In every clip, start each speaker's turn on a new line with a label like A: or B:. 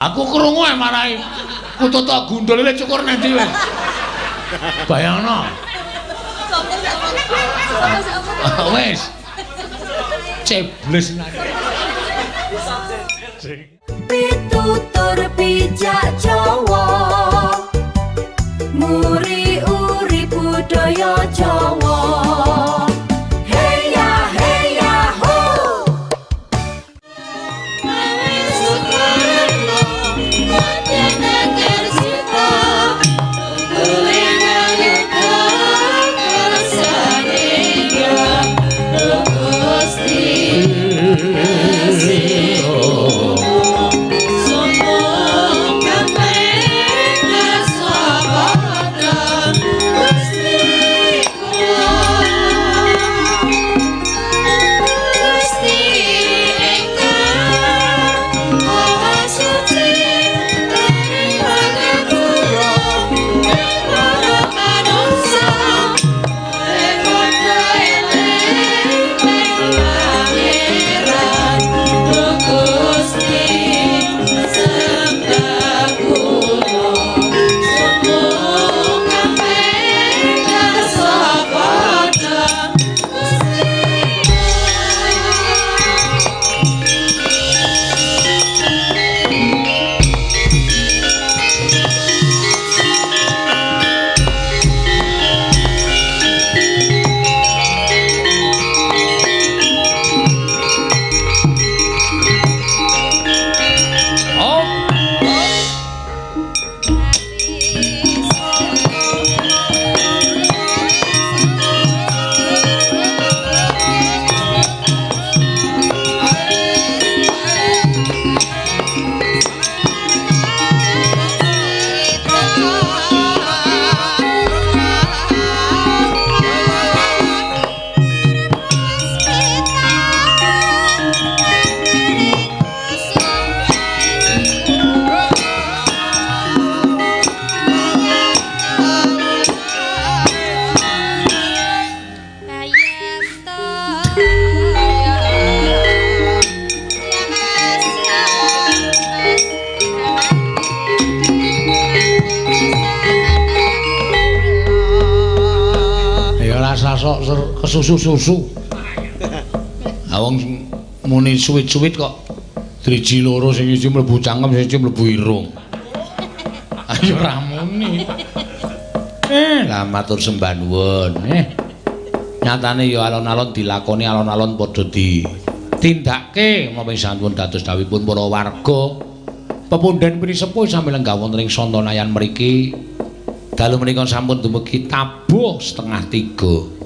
A: Aku krungu ae marai. Kutut tok gundul le cukur nang ndi wis. Bayangno. Wis. Cebles nang.
B: Pitutur pijak Jawa, muri uri budaya Jawa. Heya heya ho.
A: Sok kesusu-susu. Ha wong muni suwit-suwit kok driji loro sing siji mlebu cangkem sing siji mlebu irung. Ayo ra muni. Lah matur sembah nuwun. Nyatane ya alon-alon dilakoni, alon-alon padha ditindakke menapa sampun dados dawuhipun para warga. Pepundhen pinisepuh sami lenggah wonten ing Sontanayan mriki. Dalu menika sampun dumugi tabuh 2:30.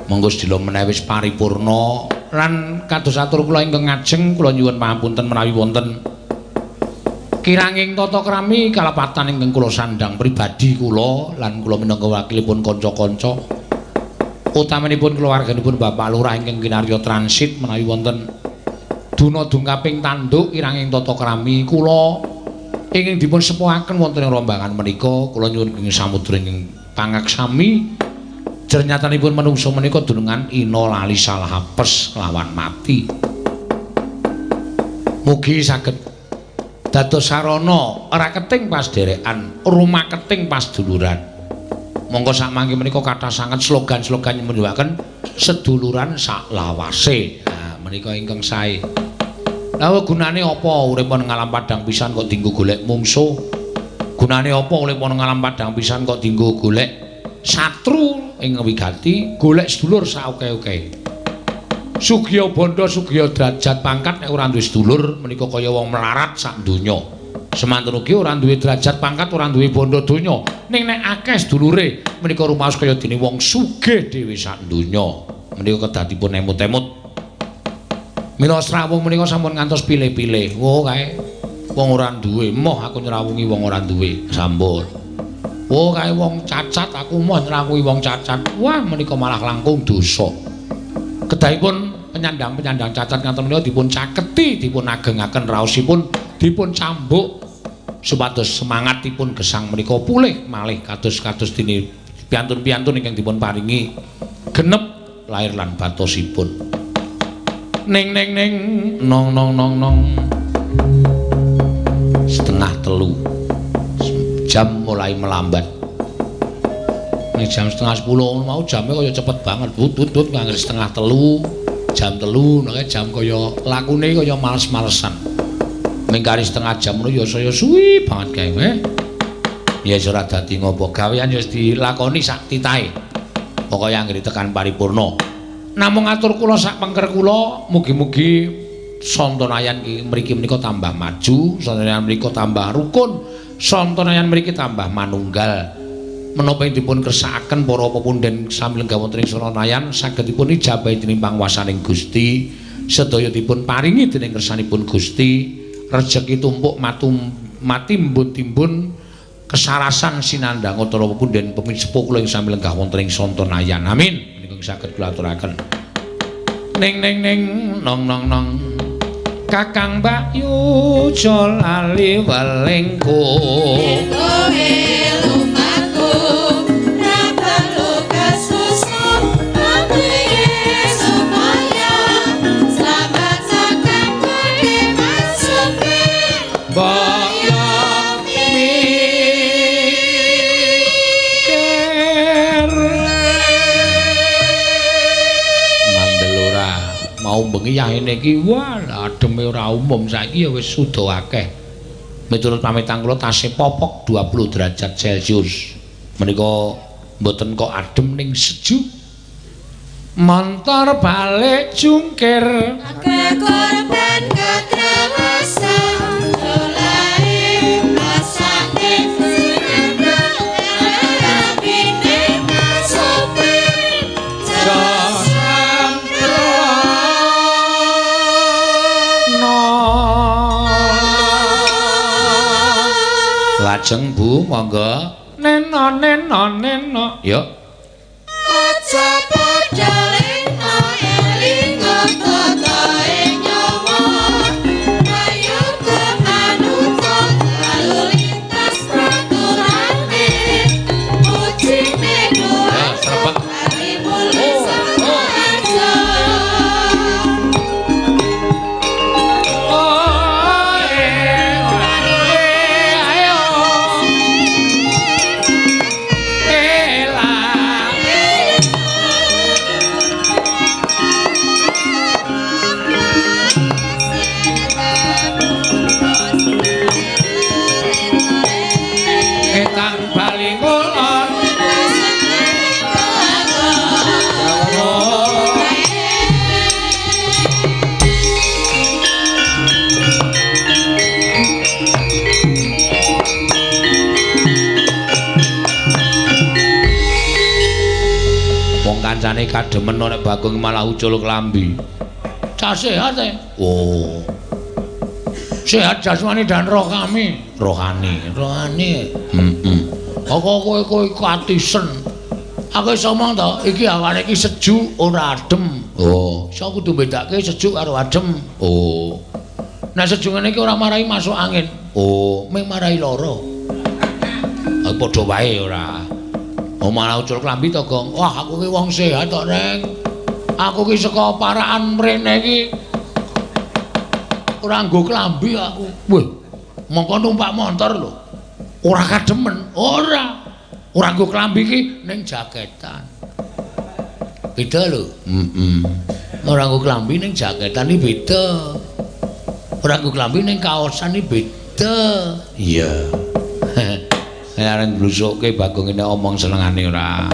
A: Monggo sedhela menawi wis paripurna lan kados atur kula ingkang ngajeng kula nyuwun pangapunten menawi wonten kiranging tata krami kalepatan ingkang kula sandhang pribadi kula lan kula minangka wakilipun kanca-kanca utamanipun keluarganipun Bapak Lurah ingkang kinarya transit menawi wonten duna dungkaping tanduk kiranging tata krami kula ingkang dipun sepuhaken wonten ing rombangan menika kula nyuwun ing samudra ingkang pangaksami. Jernyatanipun manungsa menika dunungan ina lali salah apes kelawan mati. Mugi saged dados sarana raketing pasderekan, rumaketing pasduluran. Monggo sakmangke menika kathah sanget slogan-slogan nyuwunaken seduluran saklawase. Nah, menika ingkang sae. Lah gunane apa urip ana ngalam padhang pisan kok dienggo golek mungsuh? Gunane apa urip ana ngalam padhang pisan kok dienggo golek satru ing wigati, golek sedulur saoke-oke. Sugih bandha, sugih derajat pangkat nek ora duwe sedulur menika kaya wong melarat sak donya. Semanten ugi ora duwe derajat pangkat, ora duwe bandha donya. Ning nek akeh sedulure menika rumaos kaya dene wong sugih dhewe sak donya. Menika kedadipun emut-emut. Mila srawung menika sampun ngantos pilih-pilih. Oh kae wong ora duwe, moh aku nyrawungi wong ora duwe. Sampun. Oh kae wong cacat aku moh nyrawungi wong cacat. Wah menika malah langkung dosa. Kedahipun penyandang-penyandang cacat ngaten menika dipun caketi, dipun agengaken raosipun, dipun cambuk supados semangatipun gesang menika pulih malih kados-kados dene piantun-piantun ingkang dipun paringi genep lahir lan batosipun. Ning ning ning nong nong nong nong. Jam mulai melambat. Ning jam 9:30 mau jame kaya cepet banget. Wut-wut ngangger 2:30, jam 3 nek jam kaya lakune kaya males-malesan. Ming kari setengah jam ngono ya saya suwi banget kae. Ya ora dadi ngopo, gawean ya wis dilakoni sak titahe. Pokoke anggere tekan paripurna. Namung atur kula sak pengker kula, mugi-mugi Sontonayan mriki menika tambah maju, Sontonayan mriki tambah rukun, Sontonayan mriki tambah manunggal. Menapa ing dipun kersakaken para pepunden sami lenggah wonten ing Sontonayan saged dipun ijabahi dening panguwasaning Gusti, sedaya dipun paringi dening kersanipun Gusti, rejeki tumpuk matimbun-timbun kesarasan sinandhang para pepunden pemisepuh kula ing sami lenggah wonten ing Sontonayan. Amin. Menika saged kula aturaken. Ning ning ning nong nong nong Kakang Mbakyu aja lali welingku.
B: Kowe lumaku ra perlu kesusu pamrih supaya selamat sakang kowe masuke.
A: Mbok yo mikir ngandel ora mau bengi yahene iki wah ademe ora umum saiki ya wis suda akeh. Miturut pamitan kula tasih popok 20 derajat Celcius. Menika mboten kok adem ning sejuk. Montor balik jungkir
B: akeh korban katrawasan dolae masane arabine sopir
A: Lajeng Bu monggo neno neno neno yo
B: aja padha lena elinga tatae nyawa prayoga manungsa lalu lintas praturane pucine
A: serempet.
B: Lali mulih saka aja.
A: Etan bali ngulon wong kancane kademen nek Bagong malah ucul klambi. Cah sehat e. Oh. Sehat jasmani dan roh kami. Rohani, rohani. Heeh. Kok kowe katisen. Aku iso omong to, iki hawane iki sejuk ora adem. Oh, iso kudu bedake sejuk karo adem. Oh. Nek sejuk ngene iki ora marai masuk angin. Oh, mung marai lara. Aku padha wae ora. Oh, malah ucul klambi to, Gong. Wah, aku ki wong sehat tok, Reng. Aku ki saka parakan mrene iki ora nggo klambi aku. Wah, mongko numpak montor lho. Ora kademen, ora. Ora nggo klambi iki ning jaketan. Beda lho. Heeh. Ora nggo klambi ning jaketan iki beda. Ora nggo klambi ning kaosan iki beda. Iya. Arep mblusukke Bagong ini omong senengane ora.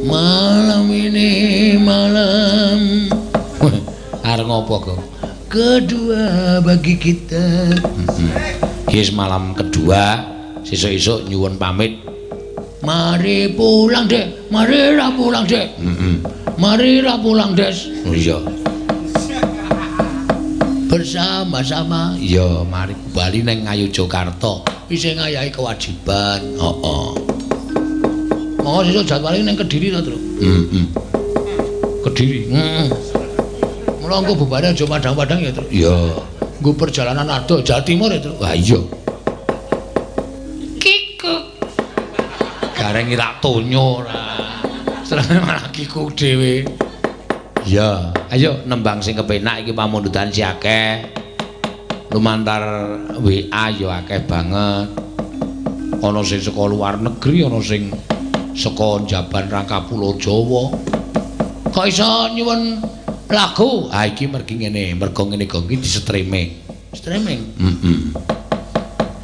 A: Malam ini malam. Arep ngopo, Gong? Kedua bagi kita. Iki malam kedua, sesuk-esuk nyuwun pamit. Mari pulang, Dek. Mari ra pulang, Dek. Heeh. Mari ra pulang, Des. Oh iya. Bersama-sama. Iya, mari bali ning Ngayogyakarta. Isih ngayahi kewajiban. Heeh. Monggo sesuk jadwale ning Kediri to, Truk? Heeh. Kediri. Heeh. Mula engko bubare aja padang-padang ya, Truk. Iya. Nggo perjalanan adoh Jawa Timur ya, Truk. Wah iya. Kikuk. Gareng tak tonyo ora. Serane malah kikuk dhewe. Iya, ayo nembang sing kepenak iki pamundutan si akeh. Lumantar WA ya akeh banget. Ana sing saka luar negeri, ana sing saka njaban rangka Pulau Jawa. Kok iso nyuwun lagu? Ha iki mergi ngene, mergo ngene kok iki di streaming. Streaming? Heeh.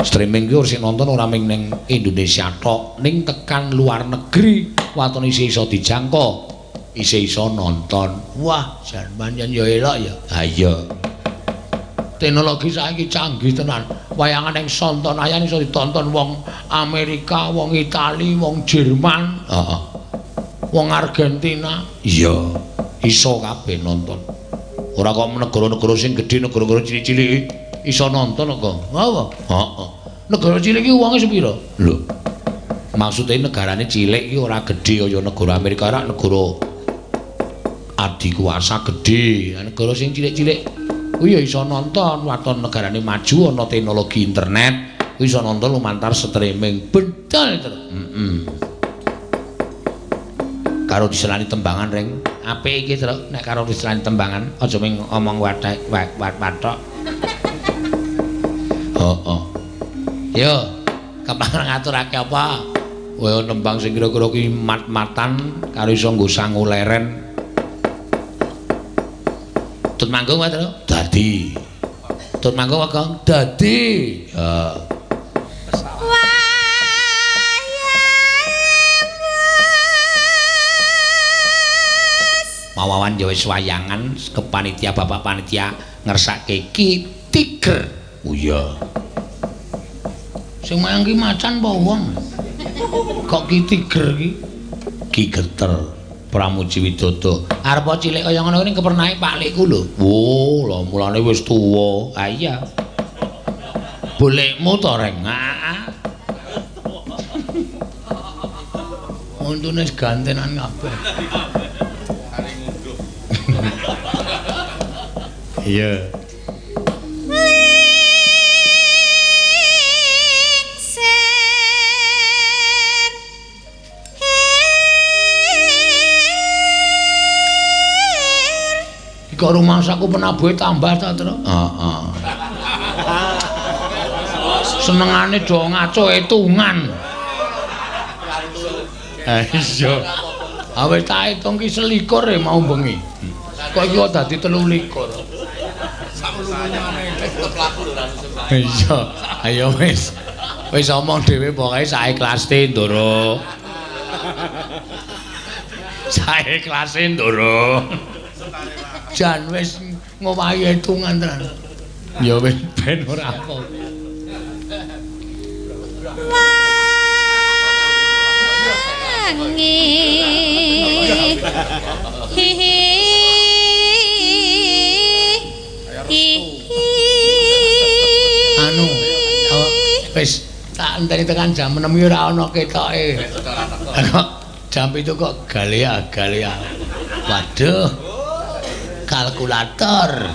A: Streaming ki sing nonton ora mung ning Indonesia tok, ning tekan luar negeri waton isih iso dijangkau, isih iso nonton. Wah, jan pancen ya elok ya. Ha iya. Teknologi saiki canggih tenan. Wayangan ning Sontonayan iso ditonton wong Amerika, wong Itali, wong Jerman, heeh. Wong Argentina. Iya, iso kabeh nonton. Ora kok negara-negara sing gedhe, negara-negara cilik-cilik iso nonton kok. Apa? Heeh. Negara cilik iki wonge sepira? Lho. Maksude negarane cilik iki ora gedhe kaya negara Amerika, ora negara adikuasa gedhe. Negara sing cilik-cilik kuwi ya iso nonton, waton negarane maju ana teknologi internet, kuwi iso nonton lumantar streaming. Betul to. Heeh. Karo diselani tembangan ring apik iki, Truk. Nek karo diselani tembangan aja mung omong wathek wat pathok. Heeh. Yo, kapan ngaturake apa? Kowe nembang sing kira-kira ki mat-matan karo iso nggo sangu leren. Tut manggung wae, Truk. Dadi. Tut manggung wae, Kang. Dadi. Ya. Mawawan ya wis wayangan kepanitia bapak panitia ngersake Ki Tiger. Oh iya. Sing mayang ki macan apa wong? Kok Ki Tiger ki? Ki Geter Pramuji Widodo. Arep cilik kaya ngono kuwi kepernahe paklikku lho. Oh, lha mulane wis tuwa. Ha iya. Bolekmu to, Reng? Heeh. Untune gantenan kabeh. Iya. Kok rumangsaku penabuhe tambah ta, Truk? Heeh. Senengane do ngaco hitungan. Iya. Awis tak hitung ki 21 e mau bengi. Kok iki kok dadi 23. Iya, ayo wis. Wis omong dhewe pokoke saikhlaste, Ndoro. Saikhlaste, Ndoro. Jan wis ngowahi hitungan tenan. Ya wis ben ora apa.
B: Wangi. Hi.
A: Anu, wis tak enteni tekan jam 6 iki ora ana ketoke. Kok jam 7 kok galea-galea. Waduh. Kalkulator.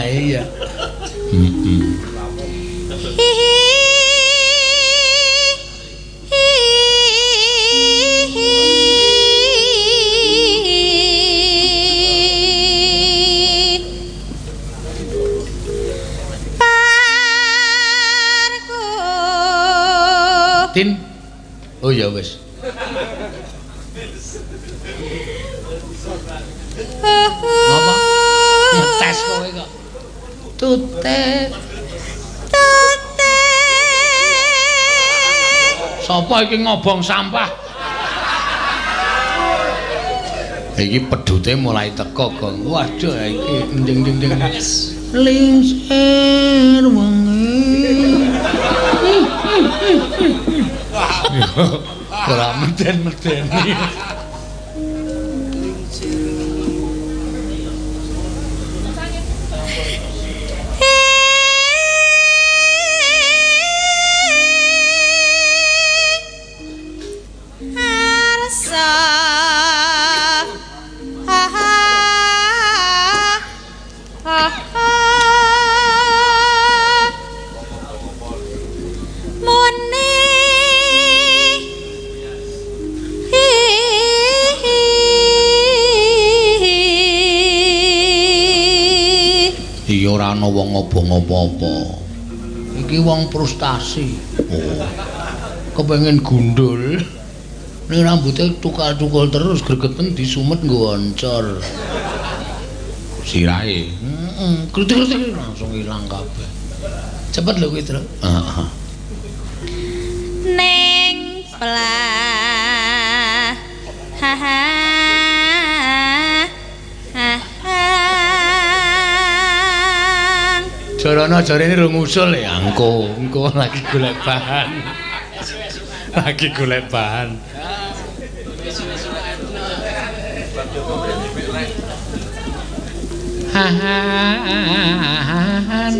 A: Iya. Heeh. Tin. Oh ya wis. Ngapa? Ngetes kowe kok. Tutet.
B: Tutet.
A: Sapa iki ngobong sampah? Iki pedhute mulai teko, Gong. Waduh iki nding-nding-nding. Lingsir wengi. Ora meden-medeni. Bengi ora ana wong ngobong apa-apa. Iki wong frustasi. Oh. Kepengin gundul. Ning rambute tukal-tukul terus gregeten disumet nggo oncor. Sirahe. Heeh, kritik-kritik langsung ilang kabeh. Cepet lho kuwi, Tru. Heeh.
B: Ning pelah. Ha ha. Ha ha.
A: Jarana jarene rung usul ya engko, engko lagi golek bahan. Lagi golek bahan. Han.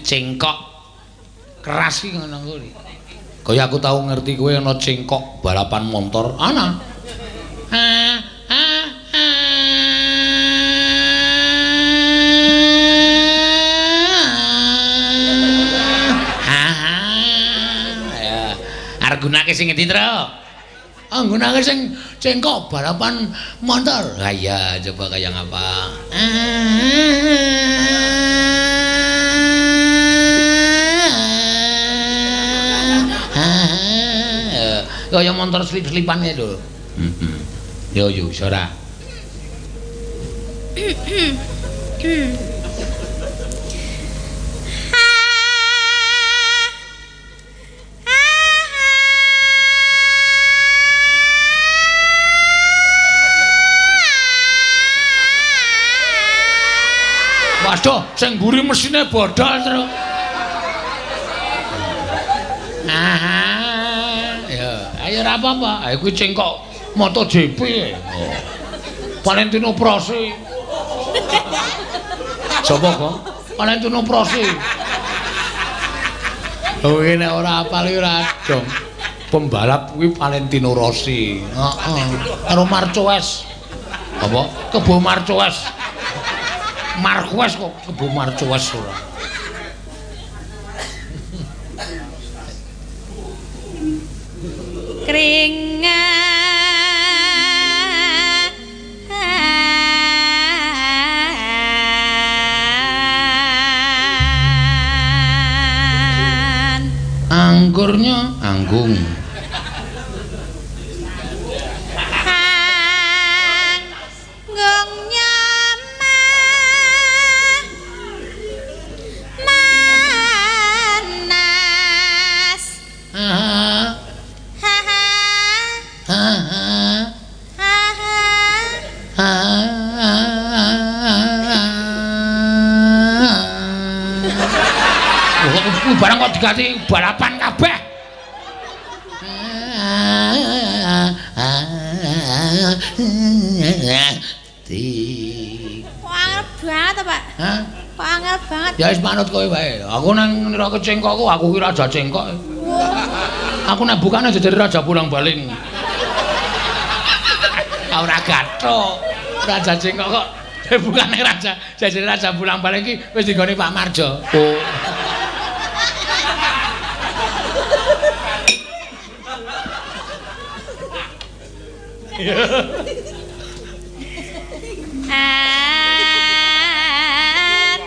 A: Cengkok keras iki ngono kuwi. Kaya aku tau ngerti kowe ana cengkok balapan motor ana. Ha ha ha. Ha. Ya, arep gunake sing ngendi, Tru? Ah, nggunake sing cengkok balapan motor. Ha iya, coba kaya ngapa? Kaya motor slip-slipane lho. Heeh. Yo yo iso ora? Waduh, sing mburi mesine bodol, Tru. Ayo ora apa-apa. Ha kuwi cengkok MotoGP. Oh. Valentino Rossi. Sapa kok? Valentino Rossi. Oh, iki nek ora apal iki ora dong. Pembalap kuwi Valentino Rossi. Heeh. Karo Marquez. Apa? Kebo Marquez. Marquez kok kebo Marquez ora.
B: Keringan
A: anggurnya anggung.
B: Anggungnya manas.
A: Barang kok diganti balapan kabeh.
B: Kok angel banget to, Pak?
A: Hah?
B: Kok angel banget.
A: Ya wis manut kowe wae. Aku nang nirake cengkokku, aku ki raja cengkok. Aku nek bukane jadi raja pulang-baling. Ora gathuk. Raja cengkok kok bukane raja, jadi raja pulang-baling ki wis dinggone Pak Marjo. Oh.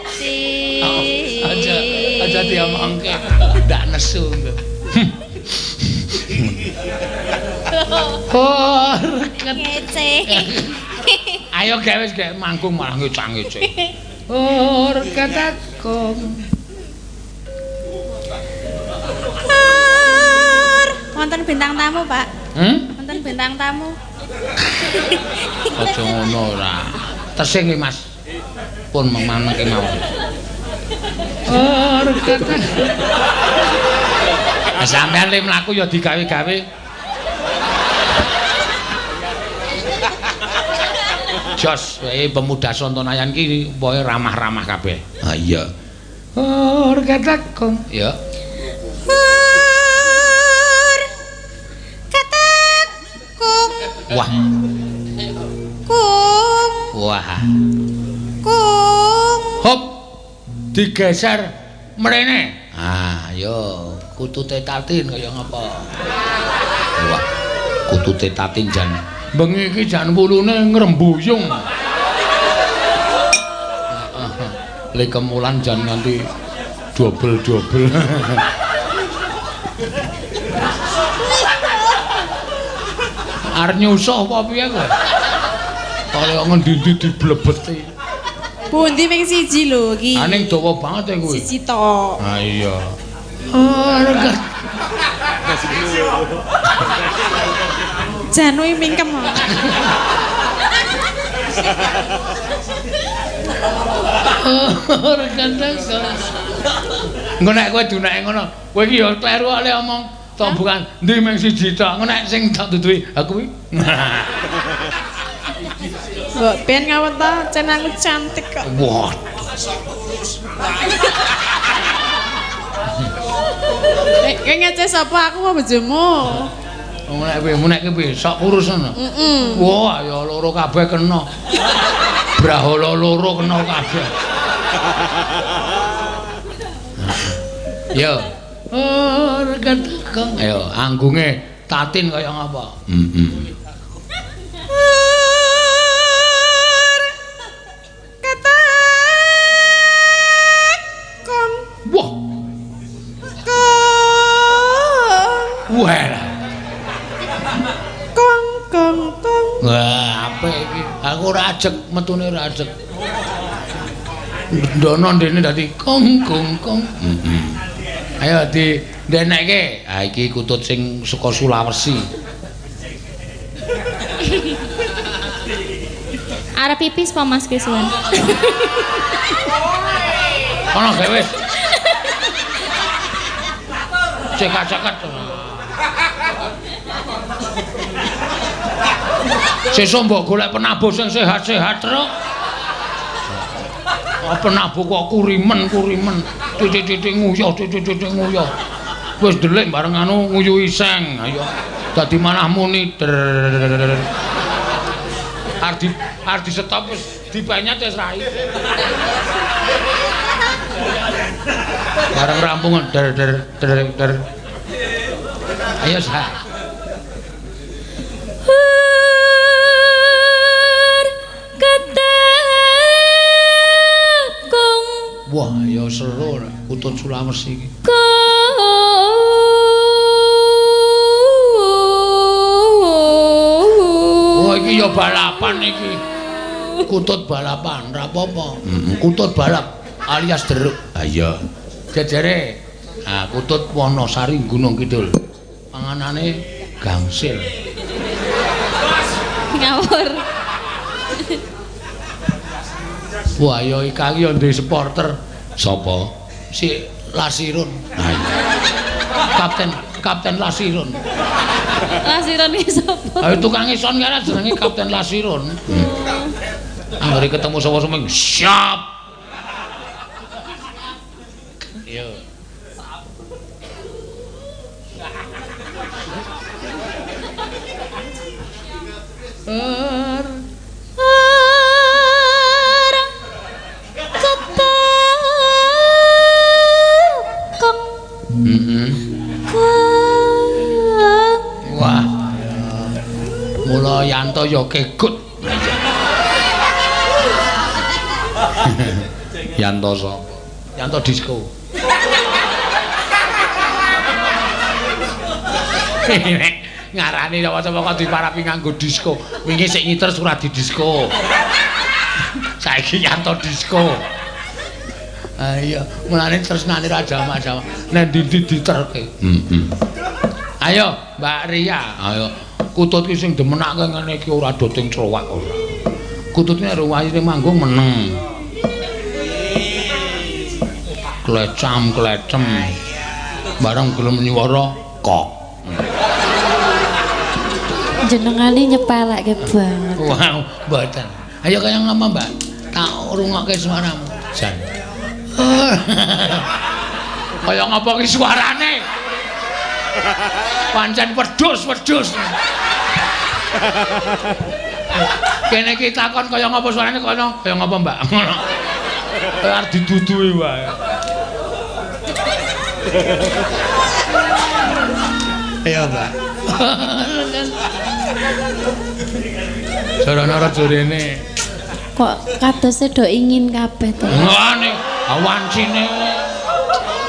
B: Ati.
A: Aja, aja diomongke. Ndak nesu. Oh, reket.
B: Ngece.
A: Ayo gawe wis gawe manggung malah ngecang-ngece. Oh, reket aku.
B: Wonten bintang tamu, Pak.
A: Hmm?
B: Wonten bintang tamu.
A: Aja ngono ora. Tesih nggih, Mas. Pun maneng kemawon. Oh, reket. Sampeyan le mlaku ya digawe-gawe. Jos, wae pemuda Sontonayan ki pokoke ramah-ramah kabeh. Ha iya. Oh, reket. Ya. Wah.
B: Kung.
A: Wah.
B: Kung.
A: Hop. Digeser mrene. Ah, yo kutute Tatin kaya ngapa? Wah. Kutute Tatin jan bengi iki jan wulune ngrembuyung. Le kemulan jan nganti dobel-dobel. Arep nyusuh apa piye kowe? Kaya ngendi-endi diblebeti.
B: Pundi ping siji lho iki.
A: Ah ning dawa banget e kuwi.
B: Siji tok.
A: Ah iya. Oh, reget.
B: Jan kuwi mingkem.
A: Oh, reget. Engko nek kowe dunake ngono, kowe iki ya kleru kok le omong. Tok bukan ndi mung siji tok. Engko nek sing tak duduhi, ha kuwi.
B: Mbok ben ngawon ta, cen aku cantik kok.
A: Wah.
B: Nek kowe ngece sapa aku apa bojomu?
A: Wong nek kowe nek piye sok kurus ngono.
B: Heeh.
A: Wah, ya loro kabeh kena. Brahala loro kena kabeh. Yo. Oh, reget kong. Ayo, anggunge Tatin kaya ngapa? Heeh.
B: Ketekon.
A: Wah.
B: Kong.
A: Wah.
B: Kong kong kong.
A: Wah, apik iki. Aku ora ajeg, metune ora ajeg. Ndono ndene dadi kong kong kong. Heeh. Ayo di ndenekke. Ha iki kutut sing saka Sulawesi.
C: Arep pipis po Mas Kiswan?
A: Ono gawe wis. Cekak-cekak. Sesuk mbok golek penabuh sing sehat-sehat, Truk. Oh, penabuh kok kurimen-kurimen. Titik-titik nguyuh, titik-titik nguyuh. Wis delik bareng anu nguyuhi seng. Ayo dadi manah muni. Arep di stop wis dipenyet wis rai. Bareng rampung der der der der. Ayo sa. Wah, ya seru kutut Sulawesi iki. Wah, iki ya balapan iki. Kutut balapan, ora apa-apa. Kutut balap alias deruk. Ha iya. Jejere. Ah, kutut Wonosari Gunung Kidul. Panganane gangsil.
C: Ngawur.
A: Wah, ya iki ya duwe supporter. Sapa? Si Lasirun. Ha iya. Kapten Lasirun.
C: Lasirun iki sapa?
A: Ha tukang ison kan jenenge Kapten Lasirun. Anggere ketemu sapa-sapa siap. Yo. Wah. Mula Yanto ya kegut. Yanto sapa? Yanto disco. Ngarani sapa-sapa kok diparapi nganggo disco. Wingi sik ngiter Suradi disco. Saiki Yanto disco. Ah iya, mulane tresnane ra jamak-jamak. Nek ndi-ndi diterke. Heeh. Ayo, Mbak Ria, ayo. Kutut ki sing demenake ngene iki ora doting crowak ora. Kutut ki nek wayine manggung meneng. Klecam-klecem. Bareng gelem nyuwara kok.
C: Jenengane nyepelekke banget.
A: Wah, mboten. Ayo kaya ngapa, Mbak? Tak rungokke suaramu. Jan. Kaya ngapa ki suarane? Pancen wedhus-wedhus. Kene iki takon kaya ngapa suarane kono, kaya ngapa Mbak? Ngono. Kaya arep diduduhi wae. Iya, Mbak. Sarana raja rene.
C: Kok kadose do ingin kabeh to.
A: Ngene, wancine.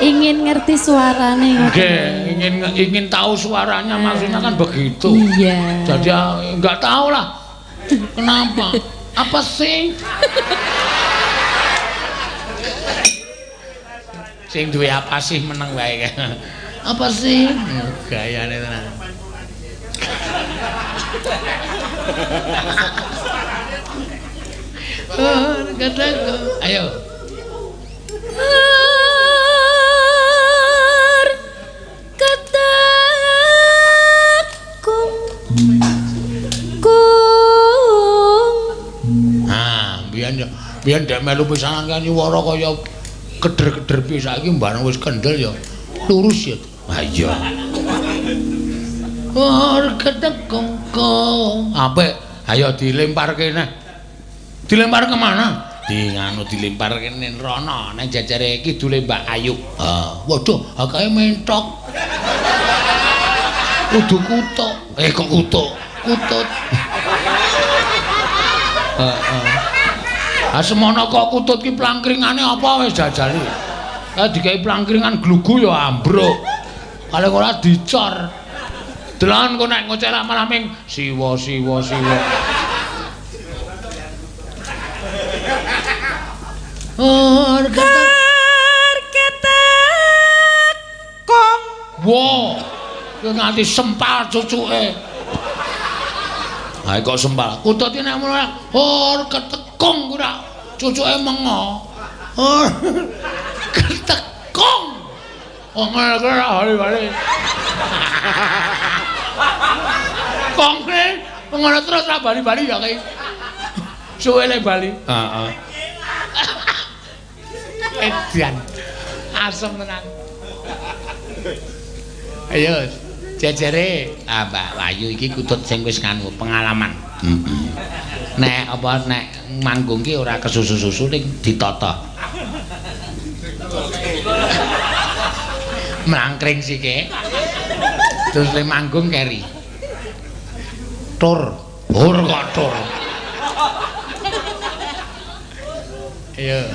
C: Ingin ngerti suarane.
A: Nggih, ingin tahu suaranya maksudnya kan begitu.
C: Iya.
A: Jadi enggak tahu lah. Kenapa? Apa sih? Sing duwe apa sih meneng wae. Apa sih? Gayane tenan. Ayo.
C: Ketekung kung.
A: Ah, biyen ndek melu pisanan kan nyuwara kaya keder-keder piye saiki mbareng wis kendel ya lurus ya. Ha iya. Ketekung kung. Apik, ayo dilempar kene. Dilempar kemana? Di nganu dilempar kene rono nang jajare kidule Mbak Ayu. Ha, waduh, akae mentok. Kudu kutuk. Eh kok kutuk? Kutut. Heeh. Ah semono kok kutut ki plangkringane apa wis jajali. Lah dikai plangkringan glugu ya ambruk. Paling ora dicor. Delon kok nek ngoceh lak malah ming siwa siwa siwa.
B: Ketekung.
A: Wo, yo nganti sempal cucuke. Ha kok sempal. Kutut iki nek ngono or ketekung ora cucuke mengo. Or ketekung. Oh ngono ora bali-bali. Kong ngono terus ora bali-bali ya kae. Suwe le bali. Heeh. Edian. Asem tenan. Ayo jejere. Ah Mbak Wayu iki kutut sing wis nganu pengalaman. Heeh. Nek apa nek manggung ki ora kesusu-susu ning ditata. Mlangkring sike. Terus le manggung keri. Tur. Hur kok tur. Ayo.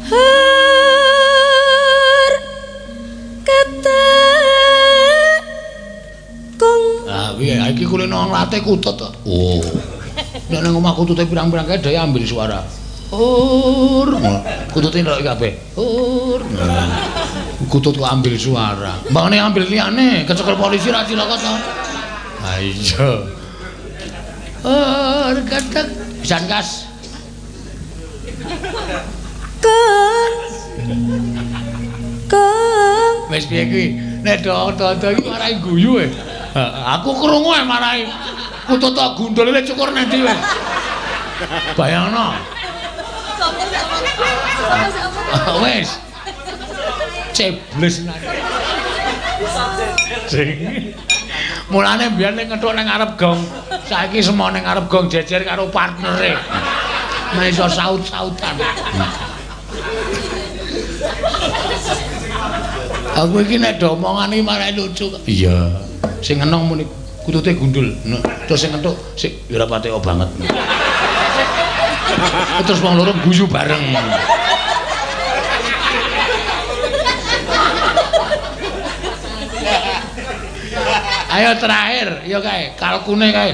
C: Har ketekung.
A: Ah piye iki kulino nglate kutut to. Oh. Nek nang omah kutute pirang-pirang kae dhewe ambil suara. Hur. Kutute ndelok kabeh. Hur. Kutut kok ambil suara. Mbangane ambil liyane, kecekel polisi ra cilaka to. Ha iya. Hur ketek pisan kas.
C: Kung. Kung.
A: Wis piye kuwi? Nek do-do iki marai guyu e. Aku krungu e marai. Kutut tok gundule cukur nang ndi wis. Bayangno. Wis. Cebles nang. Sing. Mulane biyen nek ngethuk nang ngarep gong, saiki semua nang ngarep gong jejer karo partnere. Meh iso saut-sautan. Aku iki nek do omongan iki marai lucu. Iya. Sing enong muni kutute gundul. Terus sing entuk sik ya ora pateka banget. Terus wong loro guyu bareng. Ayo terakhir, ya kae, kalkune kae.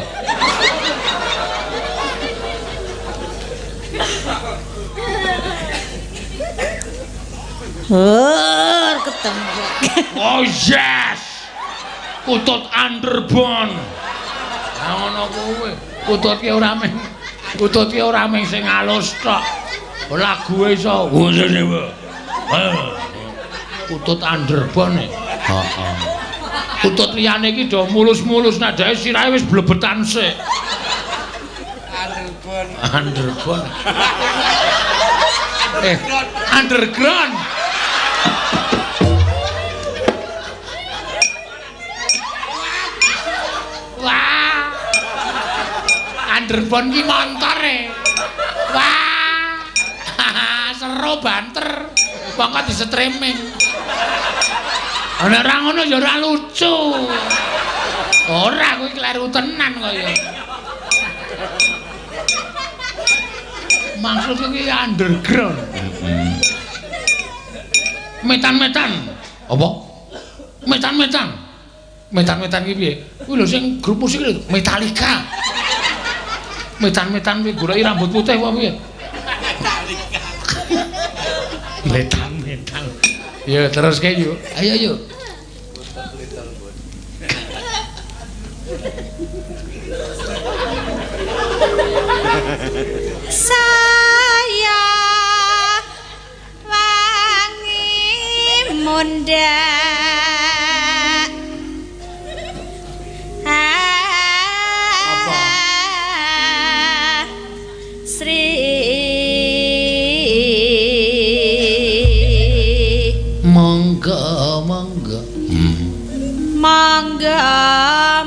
B: Hur ketemu.
A: Oh yes. Kutut underbone. Ha ngono kuwi. Kutut ki ora mung kutut ki ora mung sing alus tok. Lague iso. Kutut underbone. Heeh. Kutut liyane iki do mulus-mulus nek dheke sirahe wis blebetan sik.
D: Underbone.
A: Underbone. Underground. Underbone ki montore. Wah. Seru banter. Mongko di streaming. Ana ora ngono ya ora lucu. Ora kuwi kleru tenan kaya. Maksudku ki underground. Metan-metan. Apa? Metan-metan. Metan-metan ki piye? Kuwi lho sing grup musik lho, Metallica. Metan-metan kuwi goleki rambut putih apa piye? Metallica. Metan-metan. Ya teruske yuk. Ayo yuk.
B: Saya wangi mundhak.
A: Apa?
B: Sri
A: monggo monggo.
B: Monggo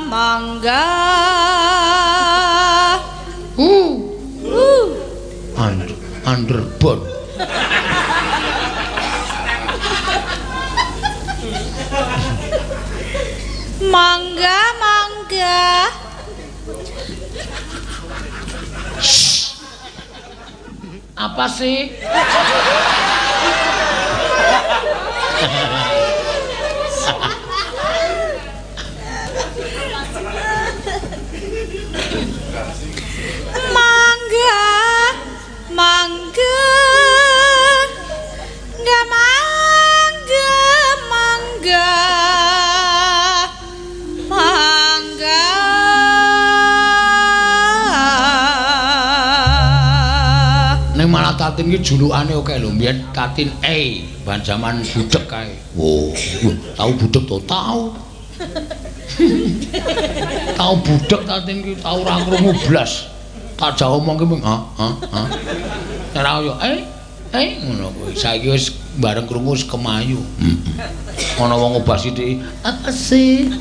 B: monggo.
A: Underbone.
B: Monggo monggo.
A: Apa sih?
B: Mangga, mangga, enggak mangga, mangga, mangga.
A: Ning malah Tatin ki julukane akeh lho, mbiyen Tatin E, ban jaman budhek kae. Wo, tau budhek to? Tau. Tau budhek Tatin ki tau ora krungu blas. Tak jak omong ki mung ha ha ha. Ora yo ngono kuwi. Saiki wis bareng krungu wis kemayu. Heeh. Ana wong obah sithik, apa sih?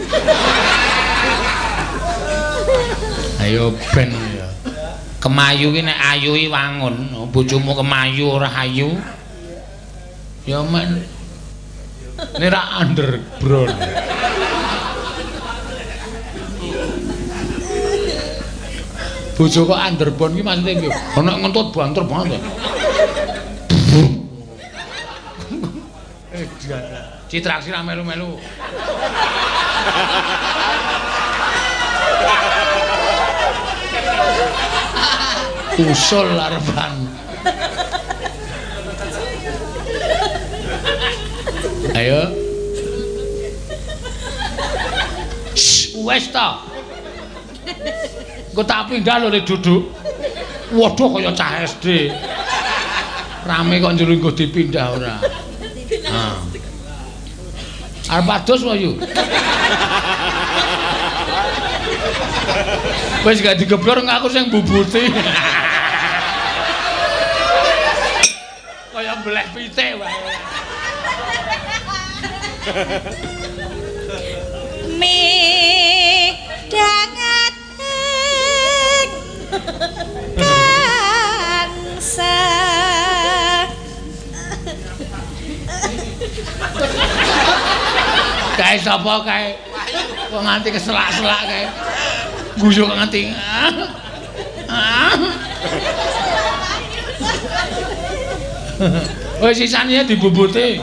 A: Ayo ben ya. Kemayu ki nek ayu ki wangun, bojomu kemayu ora ayu. Ya men. Nek ra underground. Bojo kok underbone ki maksude piye? Ana ngentut banter banget. Citraksi ra melu-melu. Usul arepan. Ayo. Wes ta. Engko tak pindah lho le duduk. Waduh kaya cah SD. Rame kok njero nggo dipindah ora. Ha. Arep adus wae yu. Wis gak digeblor aku sing mbubuti. Kaya mbleh pitik wae.
B: Midangat kangsa.
A: Kae sapa kae? Kok nganti keselak-selak kae. Guyu kok nganti. Wis sisane dibubuti.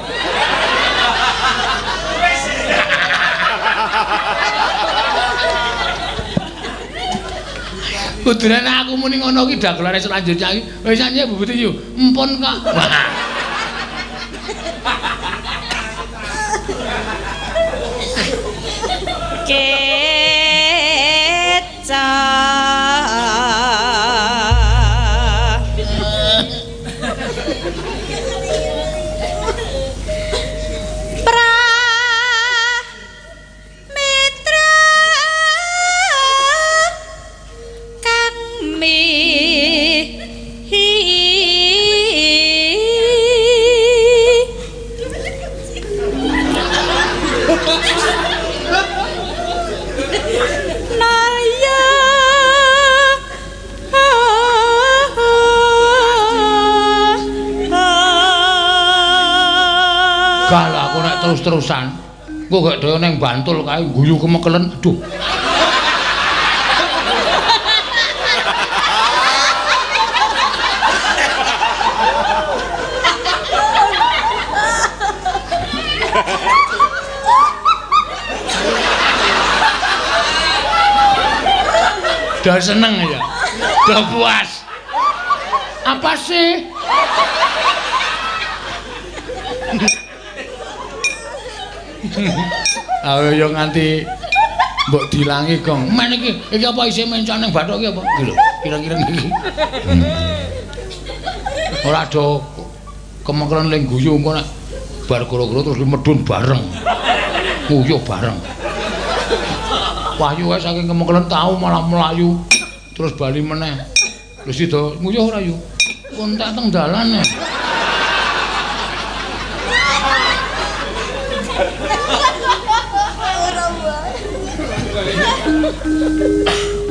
A: Kudune aku muni ngono ki dagelane selanjutnya iki. Wis sisane bubuti yo. Empun kok.
B: Keca. Pra mitra kang mihi. Naya
A: terus-terusan. Engko gek dhewe ning Bantul kae guyu kemekelen. Aduh. Udah seneng ya, udah puas. Apa sih? Ayo yo nganti mbok dilangi gong. Men iki, iki apa isih mencok ning bathuk iki apa? Iki lho, kira-kira iki. Ora do kemengkelen ling guyu engko nek bar goro-goro terus medhun bareng. Nguyuh bareng. Wahyu kae saking kemengkelen tau malah mlayu terus bali meneh. Wis sida nguyuh ora yu? Kontak teng dalan.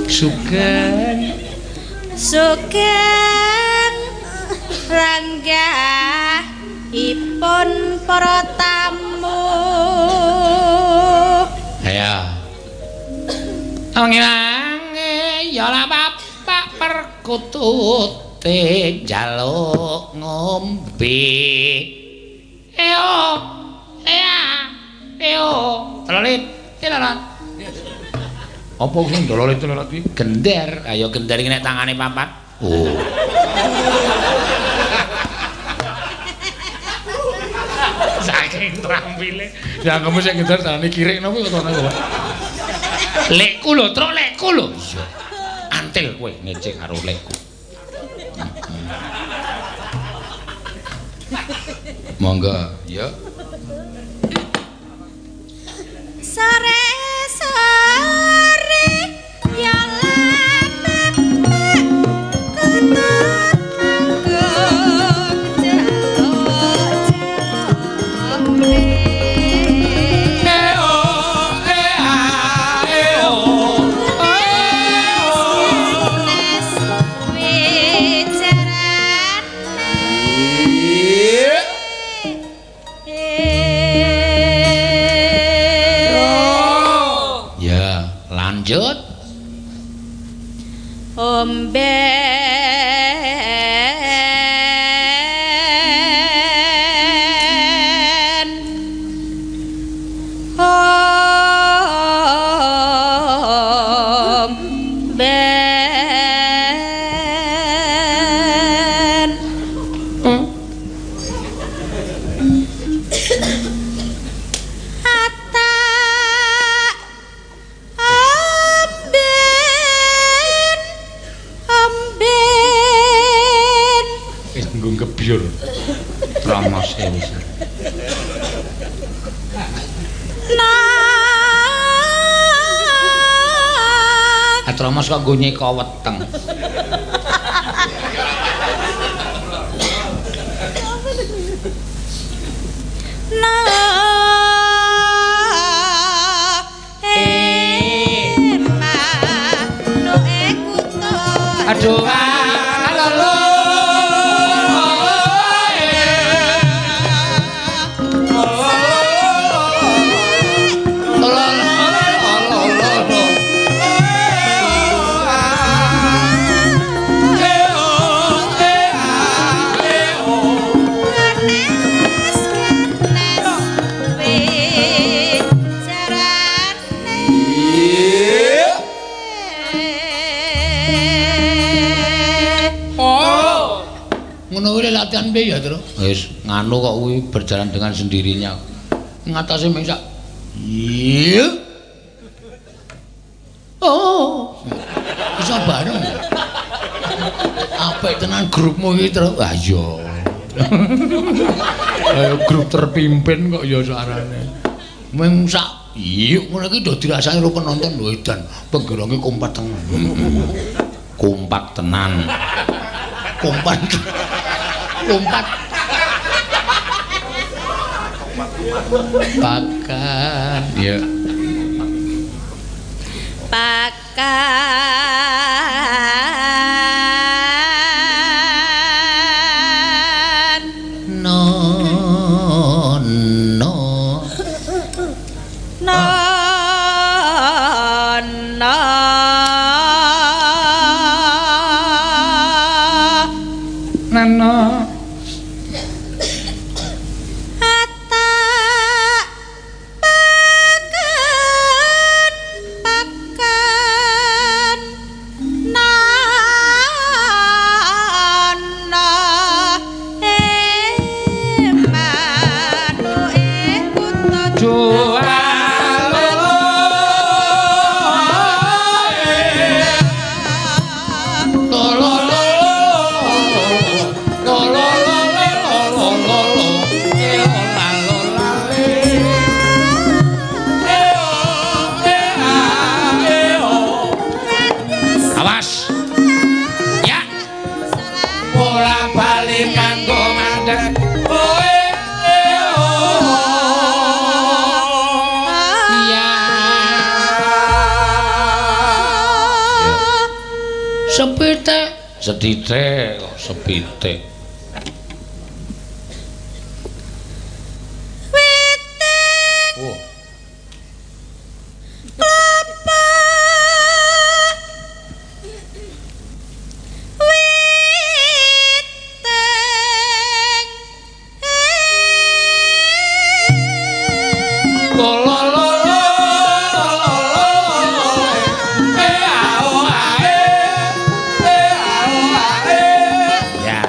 A: Sugeng
B: sugeng ranggahipun para tamu.
A: Ayo. Ngilange ya ora bapak perkutute njaluk ngombe. Eo ea eo telolit telolit. Apa sing telolit telolit iki? Gender. Ayo gender iki nek tangane papat. Oh. Saking trampile. Ya kamu sing gender tangane kirik napa kok tangane kok. Lekku lho, truk lekku lho. Iya. Antil kowe ngece karo lekku. Monggo, ya.
B: Sore-sore ya lepek kutut manggung jaluk jaluk.
A: Lanjut.
B: Omben omben
A: Gebyur Ramos wis. Nah, Tromos kok nggo nyeka weteng. Aduh, halo. Latihan piye ya, Tru? Wis nganu kok kuwi berjalan dengan sendirinya. Ngatasi mung sak. Iya. Oh. Iso bareng. Apik tenan grupmu iki, Tru. Ah iya. Ayo grup terpimpin kok ya sarane. Mung sak iya ngono iki do dirasani karo penonton lho edan. Penggeronge kompak tenan. Kompak tenan. Kompak. Kompak. Pakan ya.
B: Pakan
A: no no. Sepitik, setitik kok sepitik.
B: Witing.
A: Oh.
B: Klapa. Witing.
A: Ya.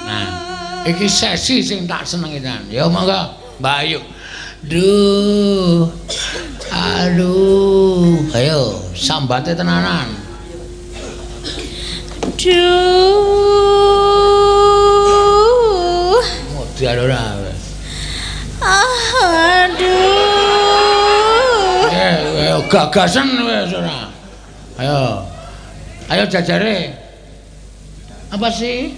A: Nah, iki sesi sing tak senengi tenan. Ya monggo, Mbak Ayu. Duh. Aduh, ayo sambate tenanan.
B: Duh.
A: Modal ora.
B: Aduh.
A: Ayo gagasan wis ora. Ayo. Ayo jajare. Apa sih?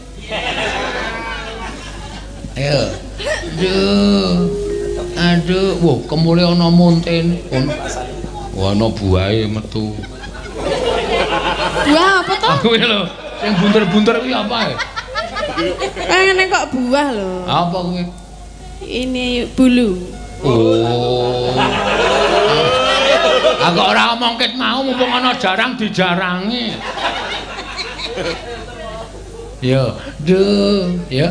A: Ayo. Duh. Aduh, wah kemule ana montene. Wah ana buahe metu.
B: Buah apa to?
A: Kuwi lho, sing bunter-bunter kuwi apa?
B: Ngene kok buah lho.
A: Apa kuwi?
B: Ini bulu.
A: Oh. Aku ora omong ket mau mumpung ana jarang dijarangi. Yo, duh, ya.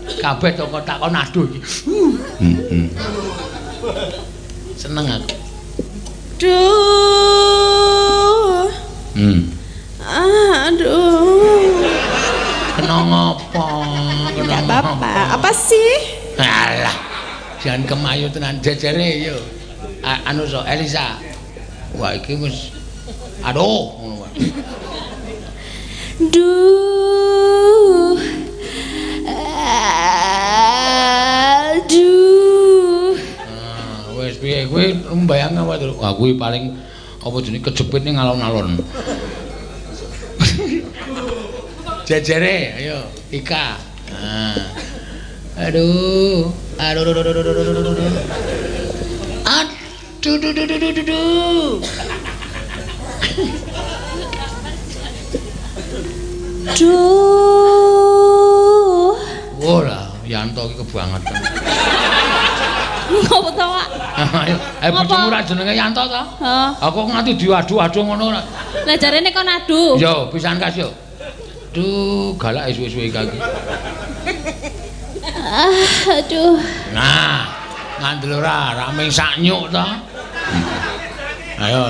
A: Kabeh toko takon aduh iki. Heeh. Seneng aku.
B: Duh. Aduh.
A: Kena ngopo? Kena
B: apa-apa. Apa sih?
A: Alah. Jangan kemayu tenan jejere yo. Anu so Elisa. Wah iki wis aduh ngono wae.
C: Duh. Aduh.
A: Ah, wis piye kowe mbayang apa terus? Wah kuwi paling apa jenenge kejepit ning alon-alon. Jejere ayo Ika. Nah. Aduh. Aduh aduh aduh aduh aduh aduh. Aduh aduh aduh aduh aduh.
C: Duh.
A: Ora, Yanto iki kebangetan.
C: Ngopo to, Pak?
A: Ayo, bojomu ora jenenge Yanto to?
C: Heeh.
A: Aku nganti diadu-adu ngono ora.
C: Lah jarene kon adu.
A: Yo, pisan kas yo. Duh, galak suwe-suwe iki.
C: Aduh.
A: Nah, ngandel ora, rame sak nyuk to. Ayo.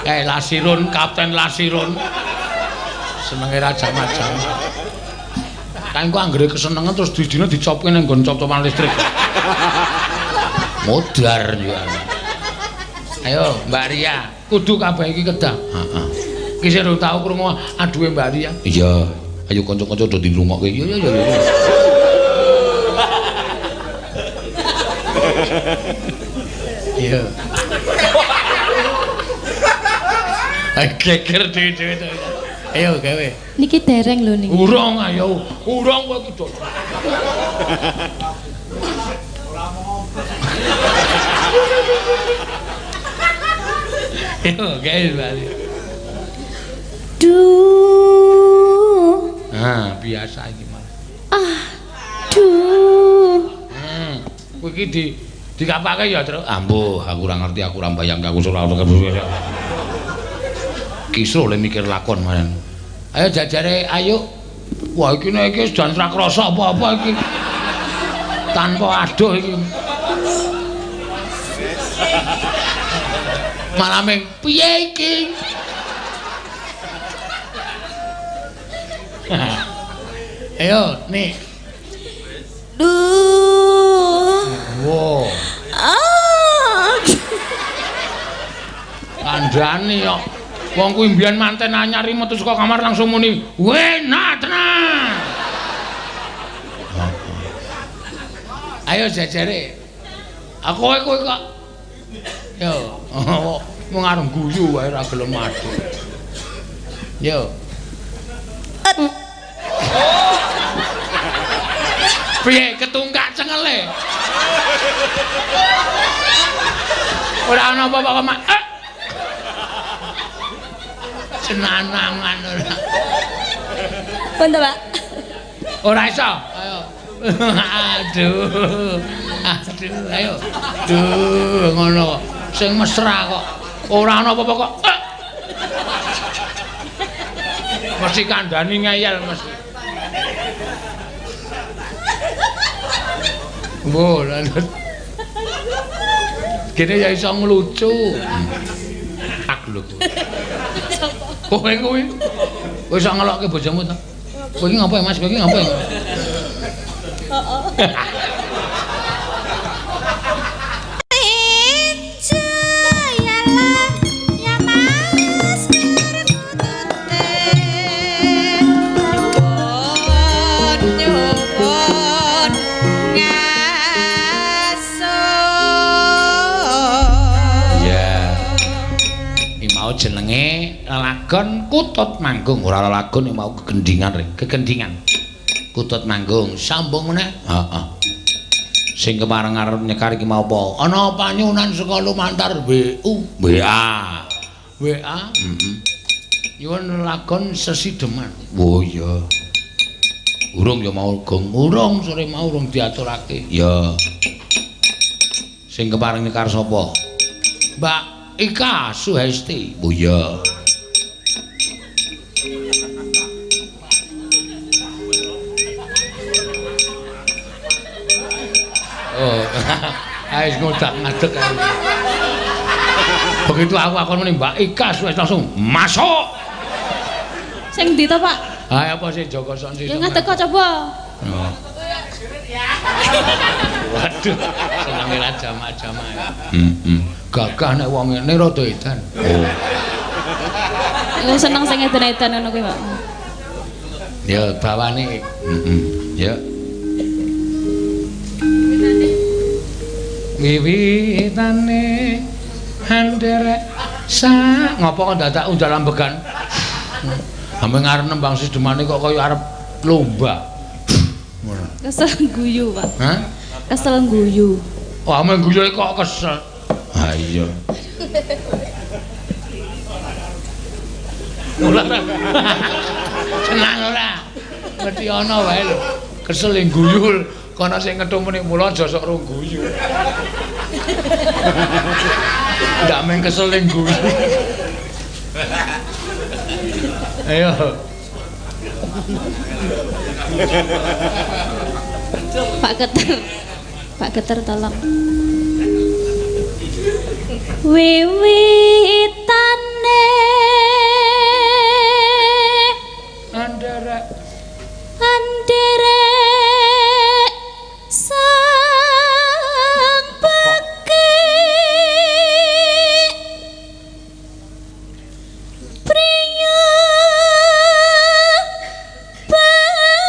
A: Lasirun, Kapten Lasirun. Senenge raja macam. Kan ku anggere kesenengan terus didine dicopke ning nggon cop-copan listrik. Modar yo. Ayo, Mbak Ria, kudu kabeh iki kedah. Heeh. Iki sing ora tau krungu aduhe Mbak Ria. Iya. Ayo kanca-kanca do dirungokke. Iya iya iya. Iya. Geger dhewe-dhewe to. Ayo gawe.
C: Niki dereng lho niki.
A: Urung ayo, urung kowe kudu. Ayo gawe bali.
C: Duh.
A: Nah, biasa iki malah.
C: Aduh.
A: Kowe iki di dikapake ya, Truk. Ambuh, aku ora ngerti, aku ora mbayang, aku ora kisruh le mikir lakon maran. Ayo jajare ayo. Wah iki nek iki jan ora krasa apa-apa iki. Tanpa aduh iki. Malah meng piye iki? Ayo, nih.
C: Duh.
A: Wow.
C: Ah.
A: Kandhane kok. Wong kuwi mbiyen manten anyar iki metu saka kamar langsung muni, "Wena tenan." Ayo jejere. Aku kowe kok. Yo, mung arep guyu wae ora gelem aduk. Yo. Piye ketungkak cengele? Ora ana apa-apa kok, Mak. Senanangan ora.
C: Pun to, Pak?
A: Ora iso. Ayo. Aduh. Aduh, ayo. Duh, ngono kok. Sing mesra kok. Ora ana apa-apa kok. Mesti kandhani ngeyel mesti. Mbok, lanjut. Kene ya iso nglucu. Tak lho kowe. Kowe kuwi. Kowe iso ngelokke bojomu to? Kowe iki ngapa ya, Mas? Kowe iki ngapa ya?
C: Heeh.
A: Jenenge lelagon Kutut Manggung. Ora lelagon iki mau kegendingan, Ring. Kegendingan. Kutut Manggung. Sambung meneh. Heeh. Sing kemareng arep nyekar iki mau apa? Ana panyunan saka lumantar WU. WA. WA. Heeh. Nyuwun lelagon sesideman. Oh iya. Urung ya mau gong. Urung sore mau urung diaturake. Ya. Sing kepareng nyekar sapa? Mbak Ika Suhesti. Oh iya. Oh, ayo ngodak ngadeg ae. Begitu aku akon muni Mbak Ika Suhesti langsung masuk.
C: Sing ndi to, Pak?
A: Ha apa sih Joko Son sih?
C: Ya ngadeg kok coba.
A: Oh. Waduh, senenge ra jamak-jamak. Heeh. Gagah nek wong ngene rada edan. Oh.
C: Aku seneng sing edan-edan ngono kuwi, Pak.
A: Ya bawane. Heeh. Ya. Wiwitane anderek sa ngopo kok dadak undal ambegan. Ame ngarep nembang sidemane kok kaya arep lomba. Ngono.
C: Kesel guyu, Pak.
A: Hah?
C: Kesel guyu.
A: Oh, ame guyu kok kesel. Ha iya. Ora. Senang ora. Mesti ana wae lho. Kesel ing guyu kono sing ngethu muni mula aja sok rong guyu. Ndak meng kesel ing guyu. Ayo.
C: Pak Keter. Pak Keter tolong. Wiwitane
A: anderek
C: anderek sang peke priya bagus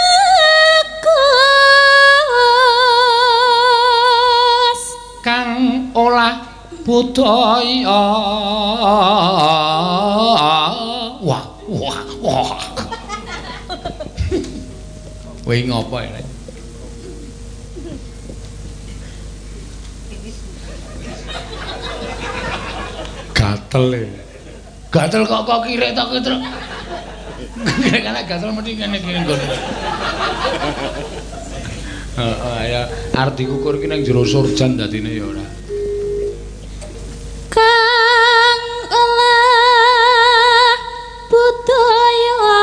A: kang olah budaya. Wah wah wah. Kowe ngopo ya? Gatel e. Gatel kok kok kirek to ki, Truk. Kirek kana gatel mesti ngene iki nggon. Heeh ya, arep dikukur ki nang jero surjan dadine ya ora.
C: Kang olah budaya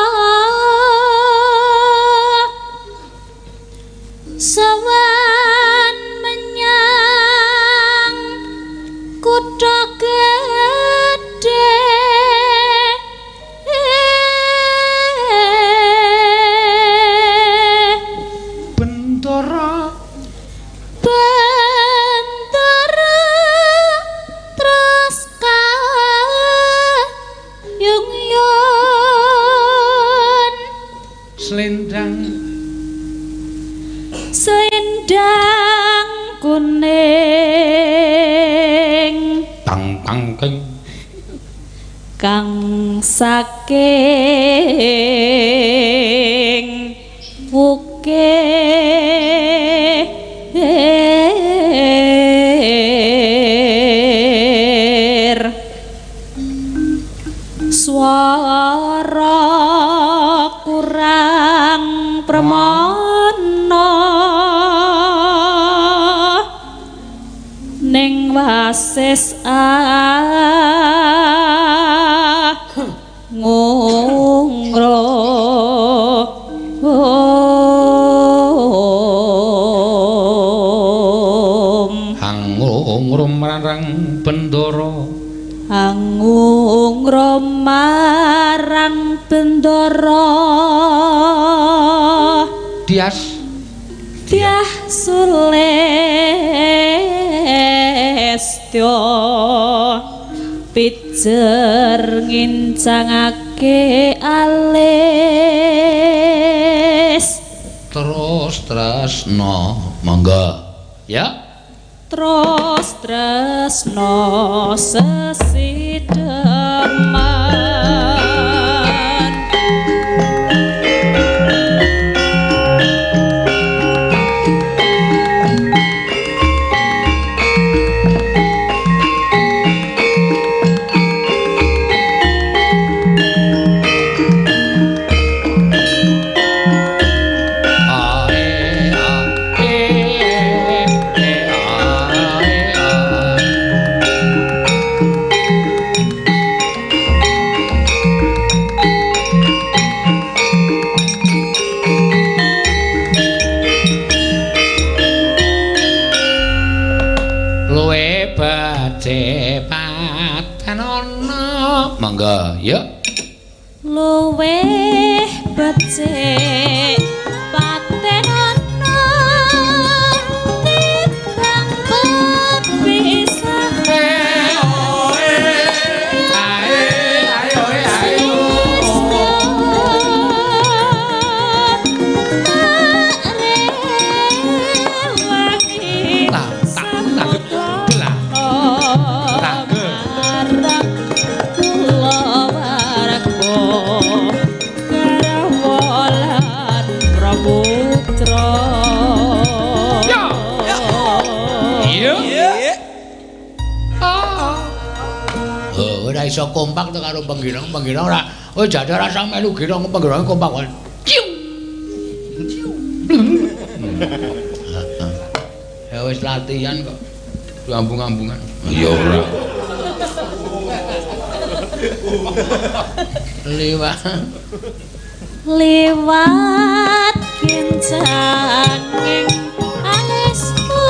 C: sowan menyang kutha gedhe
A: Selendang
C: selendang kuning
A: tang tangking
C: kang saking wukir swara kurang premana ning wasis ngungro
A: hangungrum marang bendara
C: hangungrum marang bendara
A: dias
C: dyah sulestya pijer ngincangake alis
A: terus tresna monggo ya
C: terus tresna sesideman.
A: Monggo ya
C: luwih becik paten ana timbang pepisah.
A: Ora iso kompak to karo pengginong, pengginong ora. Oh jane ora usah melu ginong pengginong kompak wae. Ciu. Ya wis latihan kok. Ambung-ambungan. Ya ora. Liwat.
C: Liwat kincanging alismu.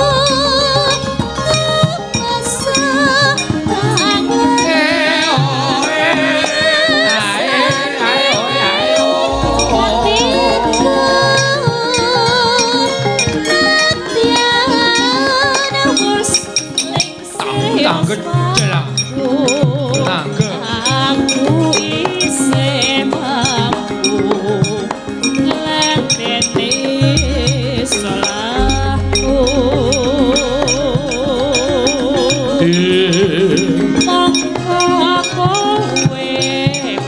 C: Aku isih mampu ngladeni salahku. Mongko kowe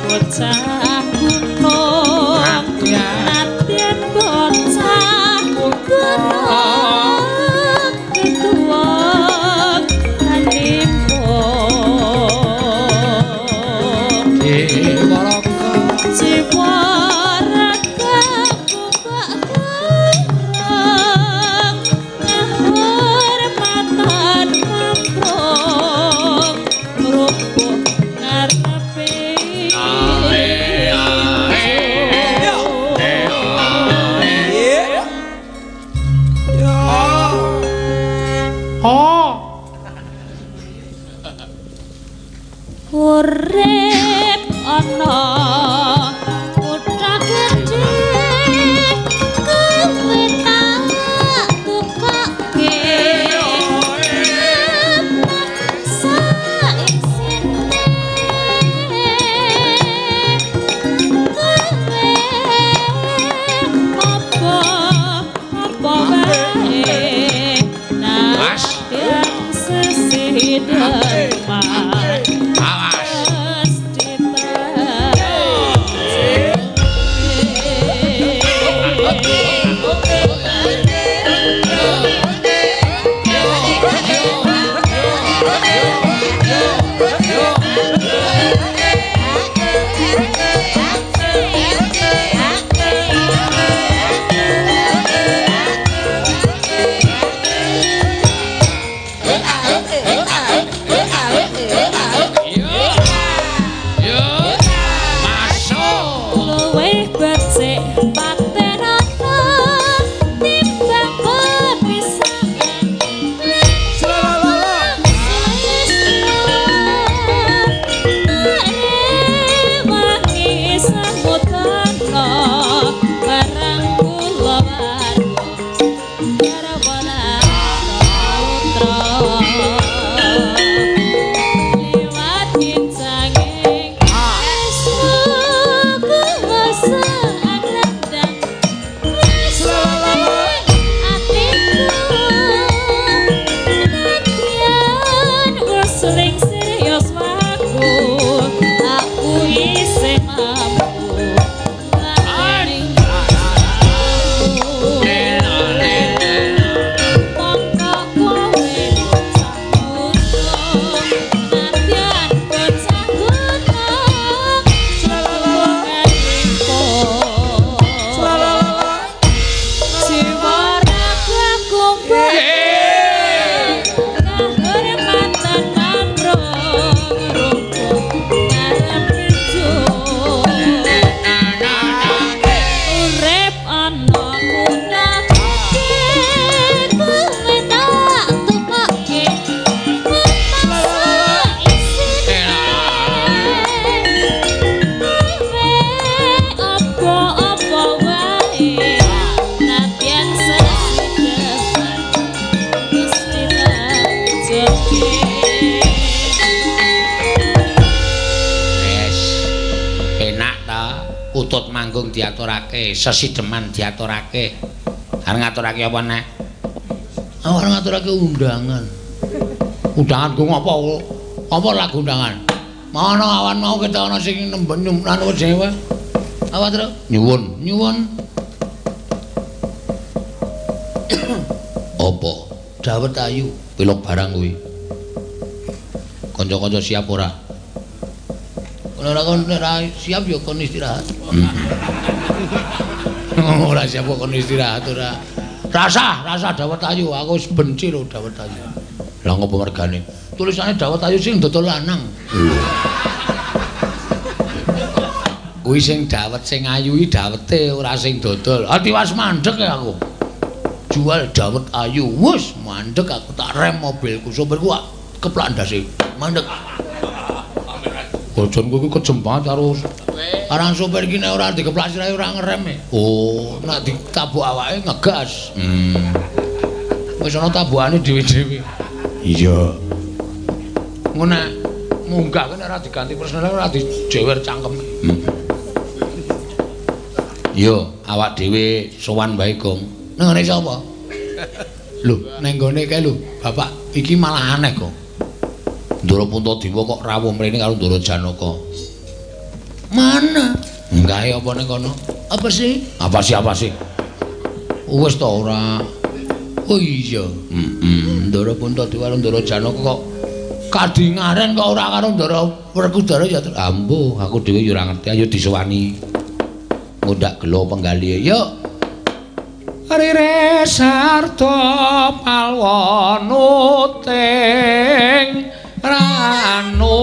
C: bocah gunung, nadyan bocah gunung ketua. Urip ana kutha gedhe kowe tak tukoke saisine kowe
A: diaturake, sesideman diaturake. Arep ngaturake apa nek? Arep ngaturake undangan. Undangan ku ngopo? Apa lagu undangan? Mana awan mau kita ana sing nemben anu dhewe. Apa terus? Nyuwun, nyuwun. Apa? Dawet ayu, pilok barang kuwi. Kanca-kanca siap ora? Ora kon ora siap ya kon istirahat. Ora siap kok kon istirahat ora. Rasah, rasah dawet ayu, aku wis benci lho dawet ayu. Lah ngopo mergane? Tulisane dawet ayu sing dodol lanang. Kuwi sing dawet sing ayu iki dawete ora sing dodol. Ah tiwas mandek ya aku. Jual dawet ayu, wis mandek aku tak rem mobilku, sopirku keplak ndase. Mandek. Bojonku iki kejem banget karo arang sopir iki nek ora dikeplak sirahe ora ngerem e. Oh, nek ditabuk awake ngegas. Wis ana tabukane dhewe-dhewe. Iya. Ngono nek munggah nek ora diganti personel ora dijewer cangkeme. Yo, awak dhewe sowan wae, Gong. Nang ngene sapa? Lho, nang nggone kae lho, Bapak, iki malah aneh kok. Ndara Puntadewa kok rawuh mrene karo Ndara Janaka. Mana? Enggahe apa ning kono? Apa sih? Apa sih, apa sih? Wis ta ora. Oh iya. Heeh. Ndara Puntadewa karo Ndara Janaka kok kadingaren kok ora karo Ndara Werkudara ya. Ambuh, aku dhewe ya ora ngerti. Ayo disowani. Ngundhak gelo penggalihe. Yuk. Rire sarta palwanuting ranu.